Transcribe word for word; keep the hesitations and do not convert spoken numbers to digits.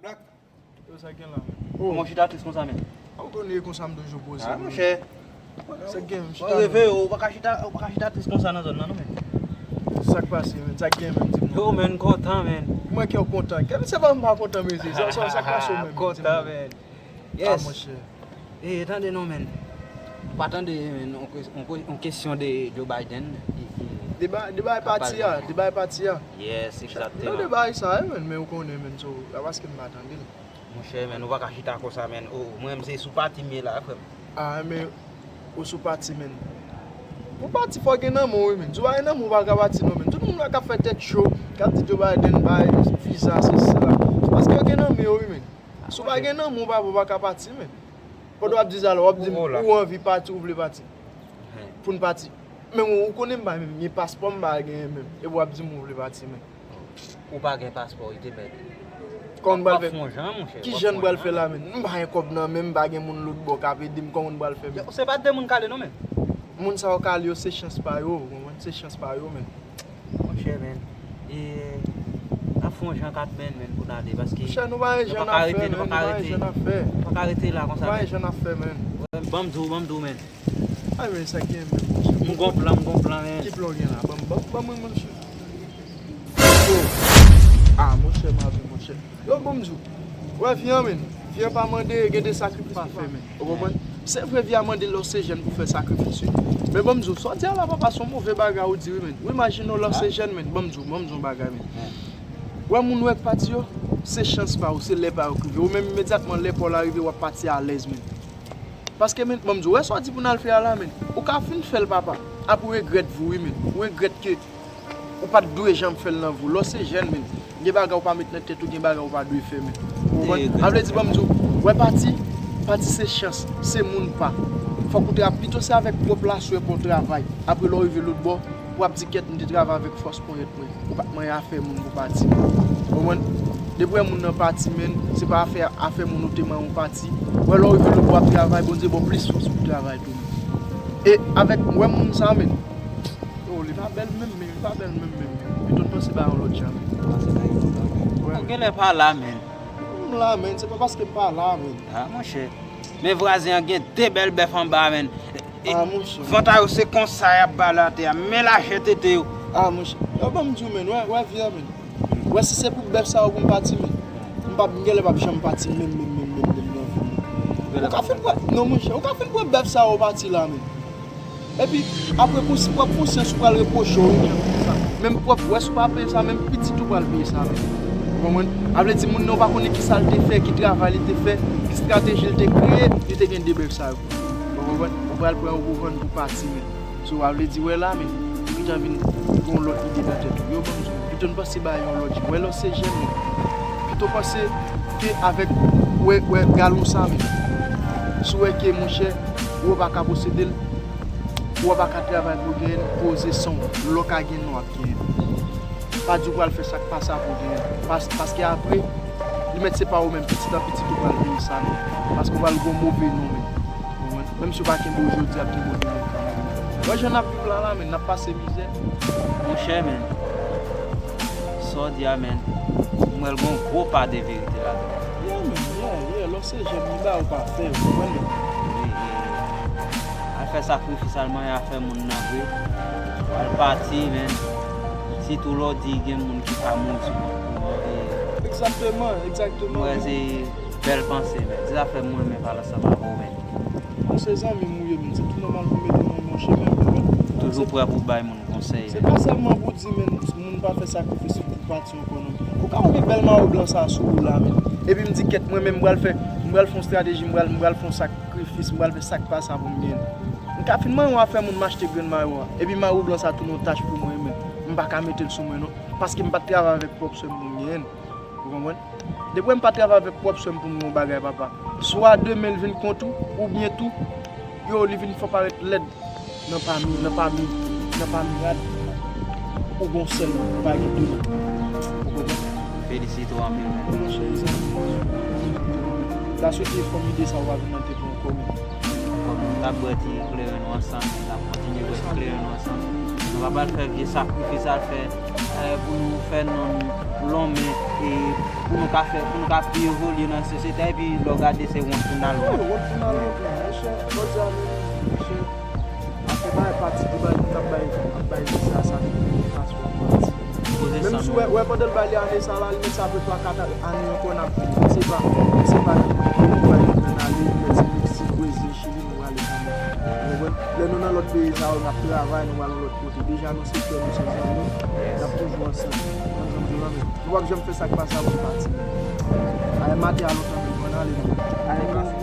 Black. Yo, sa gen la, men. Kòman w chita tris konsa, men? Ou konnen e konsa m toujou poze, men. Ah, monchè. Sa gen, m chita. Mwen reve, ou pa ka chita, ou pa ka chita tris konsa nan zòn nan, non, men. Sa k pase, men? Sa gen, men, di m non. Yo, men, kontan, men. Mwen kè w kontan. Kè se pa m pa kontan, men se sa, sa, sa k pase, men, di m non. Kontan, men. Ah, yes. Monchè. E, tande non, men. Ou pa tande, men, yon kwe-, yon kwe-, yon kesyon de Joe Biden ki, ki Deba, deba e pati a, deba e pati a. Yes, egzakteman. Nan deba e sa, men, men ou konnen, men, so, a paske m pa tande l. Monchè, men, ou pa ka chita konsa, men. O, mwen, m se sou pati m ye la, frè m. Ah, men, ou sou pati, men. Pou pati, fò gen nan men w, wi, men. Si w pa gen nan men w, ou pa ka pati, non, men. Tout moun la k ap fè tèt cho, k ap di Joe Biden bay viza, sesi, sela. Se paske yo gen nan men yo, wi, men. Si w pa gen nan men w, papa, ou pa ka pati, men. Pandan w ap di sa la, w ap di m ou anvi pati, ou vle pati. Pou n pati. Men ou, ou konnen m pa menm gen paspò, m pa genyen menm. Epi w ap di m ou vle pati, men. Ou pa gen paspò, wi, te bèt. Kòman n pral fè? W ap fè yon jan, monchè. Ki jan n pral fè la, men? M pa gen kòb nan men m, m pa gen moun lòt bò k ap ede m, kòman n pral fè, men? Yo, se pa de moun k ale, non, men. Moun sa yo k ale yo, se chans pa yo, ou konprann? Se chans pa yo, men. Monchè, men. E, n ap fè yon jan kat men, men, pou n ale, paske nou pa gen jan n ap fè, men, nou pa gen jan n ap fè. Nou pa ka rete la konsa, men. Nou pa gen jan n ap fè, men. Ban m di w, ban m di w, men. Ay, men, sa k gen, men, monchè. M gon plan, m gon plan, men. Ki plan w gen la? Ban m, ban m, ban mwen, monchè. Oh. Ah, monchè, m ap di, monchè. Yo, ban m di w. Wè, vi an, men. Vi an pa mande, gen de sakrifis pou fè, men. Ou konprann? Se vre, vi a mande lè w se jèn pou fè sakrifis, wi. Men ban m di w, sa w di a la, papa, se yon move bagay ou di, wi, men. Ou imajine w lè w se jèn, men. Ban m di w, ban m di w yon bagay, men. Wè, moun ou wè k pati yo, se chans pa yo, se lè pa yo k rive. Ou menm, imedyatman, lè pa w la rive, w ap pati alèz, men. Paske, men, ban m di w, wè sa w di pou n al fè a la, men. Ou ka fin fè l, papa. Apre, ou regrèt vi w, wi, men. Ou regrèt ke ou pa t dwe janm fè l nan vi w. Lè w se jèn, men, gen bagay ou pa met nan tèt ou, gen bagay ou pa dwe fè, men. Ou konprann? Sa vle di, ban m di w, wè pati, pati se chans, se moun pa. Fòk ou tra-, pito se avèk pwòp laswè pou w travay. Apre, lè w rive lòt bò, w ap di, "Kèt, m te travay avèk fòs ponyèt mwen." Ou pa t manyen afè moun pou pati. Ou konprann? Depi w wè moun nan pati, men, se pa afè, afè moun ou te manyen ou pati. Wè, lè w rive lòt bò, w ap travay, Bondye ba w plis fòs pou w travay tou, men. E avèk, wè moun sa, men. Oh, li pa bèl menm, men, li pa bèl menm, menm, menm. Pito n panse ba yon lòt jan, men. Ou genlè pa la, men. M la, men, se pa paske m pa la, men. Ah, monchè. Men vwazen an gen de bèl bèf anba, men. E, ah, monchè. Vant a yo se konsa y ap bale atè a. Men lajè tete yo. Ah, monchè. Yo, ban m di w, men, wè, wè, vi a, men. Wè, si se pou bèf sa yo pou m pati, men. M p ap, m genlè p ap janm pati, menm, menm, menm, menm, menm, nan vi m. Ou ka fin pran, non, monchè, ou ka fin pran bèf sa yo pati la, men. Epi, apre, pou si pwòp konsyans ou pral repwoche w, wi. Menm pwòp, wè, si w pa peye sa, menm pitit ou pral peye sa, men. Ou konprann? A vle di, moun nan, ou pa konnen ki sa l te fè, ki travay li te fè, ki estrateji l te kreye, li te gen de bèf sa yo. Ou konprann? Ou pral pran yo pou vann pou pati, men. So, a vle di, wè la, men, ou gentan vin gen yon lòt ide nan tèt ou. Yo, ban m di w, pito n panse ba yon lòt jan. Wè, lè w se jèn, men, pito panse ke avèk, wè, wè, galon sa, men. Si w wè ke, monchè, ou pa ka posede l, ou pa ka travay pou w genyen l, poze san w. Lè w ka genyen l, w ap genyen l. Pa di w pral fè sa k pa sa pou w genyen l. Pas-, paske apre, li mèt se pa ou menm, pitit an pitit ou pral peye sa, non. Paske w pral gen yon move non, men. Ou konprann? Menm si w pa kenbe w jodi, ap kenbe w demen kanmenm. Wè jan n ap viv la, la, men, n ap pase mizè. Monchè, men, sa w di a, men, m wè l gen yon gwo pa de verite ladan l. Yeah, men, yeah, yeah, lè w se jèn, li ba ou pa fè, ou konprann, men. E, e, al fè sakrifis, al manyen afè moun nan vre. Al pati, men. Sitou lè w di gen moun ki pa mouri sou kont ou an, e, egzakteman, egzakteman. M wè se bèl panse, men. Di zafè m renmen pale ansanm avè w, men. Bon, se zanmi m ou ye, men. Se tou nòmal pou m mete w nan yon bon chemen, men. Toujou prè pou bay moun konsèy, men. Se pa sèlman pou di, men, moun pa fè sakrifis pou pati ankò, non. Ou ka wè bèl mayo blan sa sou ou la, men. Epi m di, kèt, mwen menm, m pral fè, m pral fè yon estrateji, m pral, m pral fè yon sakrifis, m pral fè sa k pa sa pou m genyen. M ka fin manyen yon afè moun, m achte grenn mayo a. Epi mayo blan sa tounen yon tach pou mwen, men. M pa ka mete l sou mwen, non. Paske m pa t travay avèk pwòp sè m pou m genyen l. Ou konprann? Depi m pa t travay avèk pwòp sè m pou m gen yon bagay, papa. Swa demen l vin kont ou, oubyen tou, yo, li vin fè w parèt lèd nan pami, nan pami, nan pami rad. Ou gon sèl, ou pa gen de men. Ou konprann? Felisite w anpil, men. Monchè, zanmi. Laswete fòm ide sa w pa vin nan tèt ou ankò, men. Kòm nou t ap bwè ti kleren nou ansanm, n ap kontinye bwè ti kleren nou ansanm. Nou pa pral fè vye sakrifis al fè, eh, pou nou fè non nou lonmen e Pou nou ka fè, pou nou ka pi evolye nan sosyete a, epi lè w gade se wont pou n al wont. Wont pou n al wont, monchè, jodi a menm, monchè, afè bagay pati de bagay ki t ap bay, ap bay sa, sa ki pase pati. Menm si w wè, wè pandan l bay li ane sa la, li mete sa apre twa kat ane ankò n ap viv. Se pa, se pa li ki bay li nan ale, li mete Meksik, Brezil, Chili, nou ale kanmenm. Ou konprann? Lè nou nan lòt peyi sa yo, n ap travay, nou pral yon lòt kote. Deja nou se frè, nou se zanmi, n ap toujou ansanm. Ansanm, nou p ap janm fè sa k pa sa pou pati. Ay, maten a lontan, nou pran ale, nou. Ay, pase.